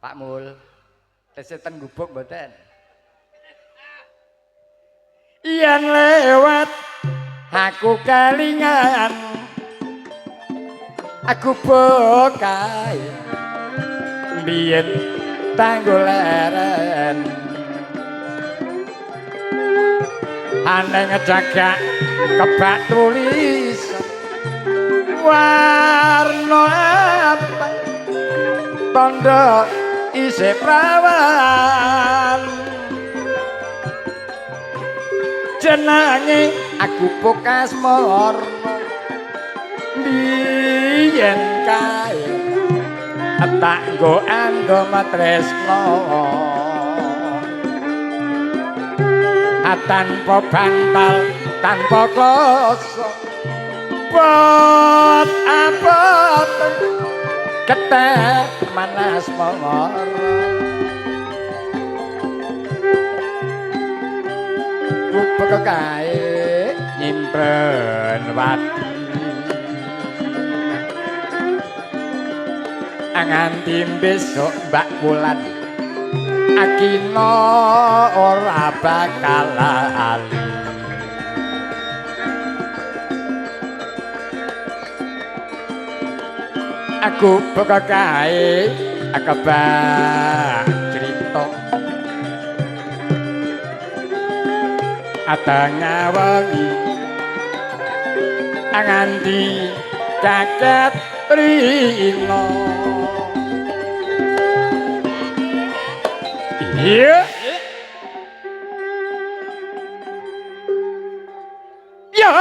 Pak Mul, tesih ten gubuk mboten? Yen lewat aku kelingan aku bokae biyen tanggul leren aneng jagak kebak tulis warna apa tondo isih prawan jenenge aku Pokas Morno biyen kae tak nggo andom tresno tanpa bantal tanpa kloso pot apot ketek manas mongor gubek kae nyimpen wati nganti besok Mbak Wulan Akino ora bakal lali. Aku beka kae akebak cerita atengah wengi nganti kaget rino. Iya. Ya.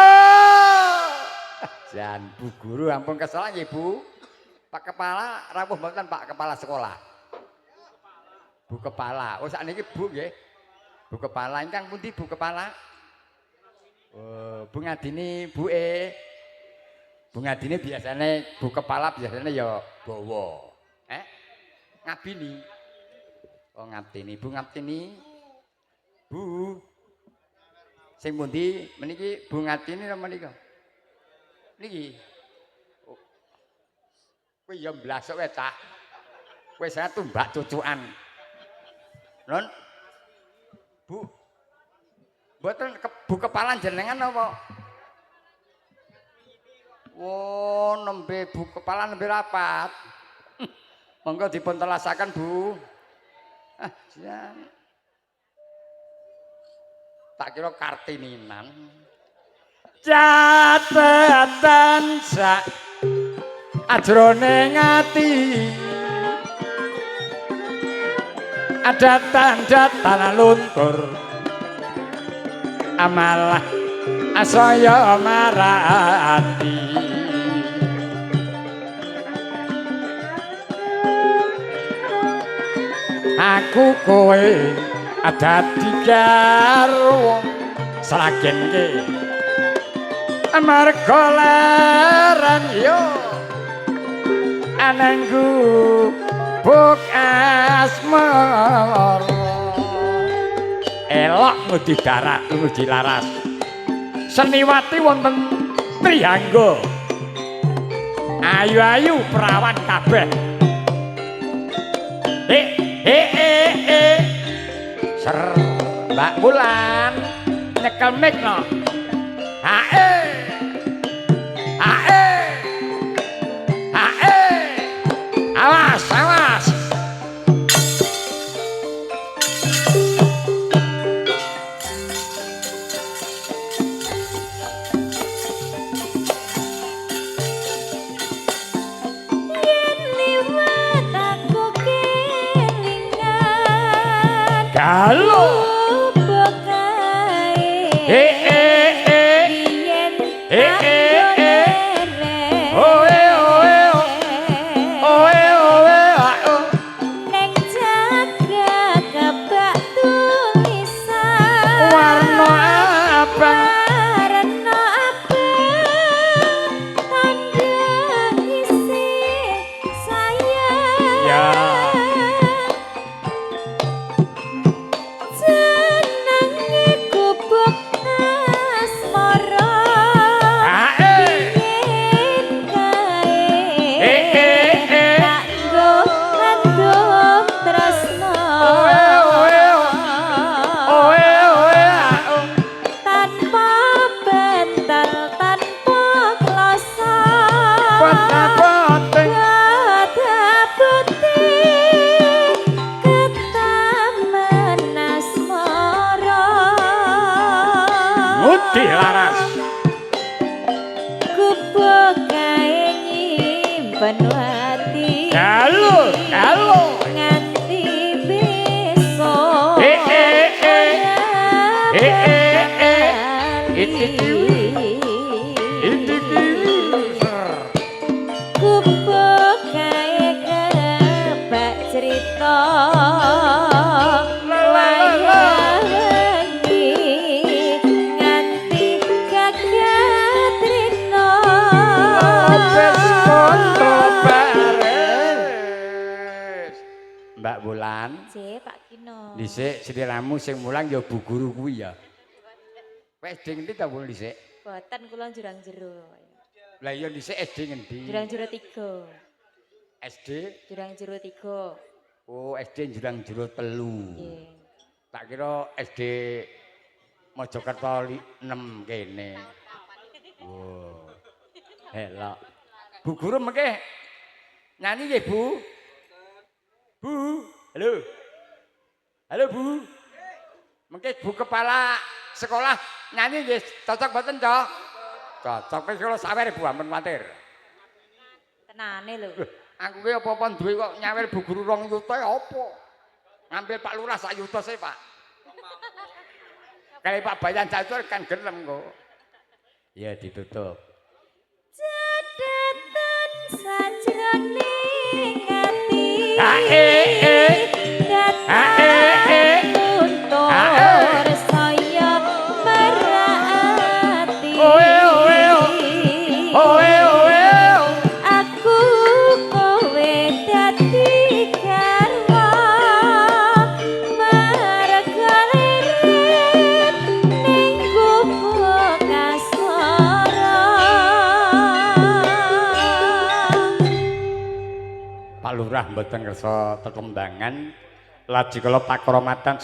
Jan Bu Guru ampun kesel nggih Bu. Pak Kepala rawuh mboten Pak Kepala Sekolah? Bu Kepala. Oh sakniki Bu nggih. Bu Kepala ingkang pundi Bu Kepala? Oh, Bu Ngadini Bu E. Bu Ngadini biasane Bu Kepala biasane ya bawa. Eh? Ngabini. Oh Ngabdini, Bu Ngabdini. Bu. Sing pundi meniki Bu Ngadini napa menika? Niki. Oh. Kowe ya mblasuk wae cah. Kowe saya tumbak cucukan. Non. Bu. Mboten Bu Kepala jenengan napa? Oh, nembe Bu Kepala nembe rapat. Monggo dipun telasaken, Bu. Ah, jan. Tak kira Kartininan. Catetan sak ajrone ati. Ada tanda tanah luntur. Amalah asaya marati. Aku kowe dadi garwa sragenke amarga leren yo anangku buk asmara elok ngudi darat ngudi laras seniwati wonten Trihangga ayu-ayu perawan kabeh ser Mbak Wulan nyekel mic no. Hae hae hae awas awas. Yen liwat aku kelingan Galo gubuk kae biyen Oe oe oe oe oh. Neng jaga kebak tulisan Warna abang warna abang tanda isih sayang Ya. Jenenge gubuk asmara Ae biyen kae eh eh tak nggo Halo, halo. Nganti besok. Eh, eh, eh. Eh, eh, eh. Iki Iki Gubuk kae kebak cerita. La, la, la, la. Wengi nganti gagat rino. Wis kontro baris. Mbak Wulan, J, Pak Kino. Dhisik sliramu sing mulang ya bu guru kuwi ya. Kowe SD ngendi ta, Bu, dhisik? Boten, kula Jurang Jero. Lah iya, dhisik SD ngendi? Jurang Jero 3. SD? Jurang Jero 3. Oh, SD Jurang Jero 3. Nggih. Tak kira SD Mojokerto 6 kene. Wow. Helok. Bu guru mengke nyanyi nggih, Bu? Bu. Halo. Halo, Bu. Mengke Bu kepala sekolah nyanyi nggih, cocok mboten, Cok? Cocok, wis kula sawer, Bu, ampun kuwatir. Tenane lho. Loh, aku ki apa-apa duwe kok nyawer bu guru 2 yuta ya apa? Ngambil Pak Lurah sak yuta sih, Pak. Kali Pak Bayan sak kan gelem kok. Ya ditutup. Cadatan sajroning ati. Ha, eh, eh. Ha, eh, eh. Ha, eh. Luntur saya merati. Oe, oe, oe, oe, oe. Aku kowe dadi garwa marga lirik ning gubuk asmara. Pak Lurah mboten kersa tetembangan, lajeng kala pakromatan.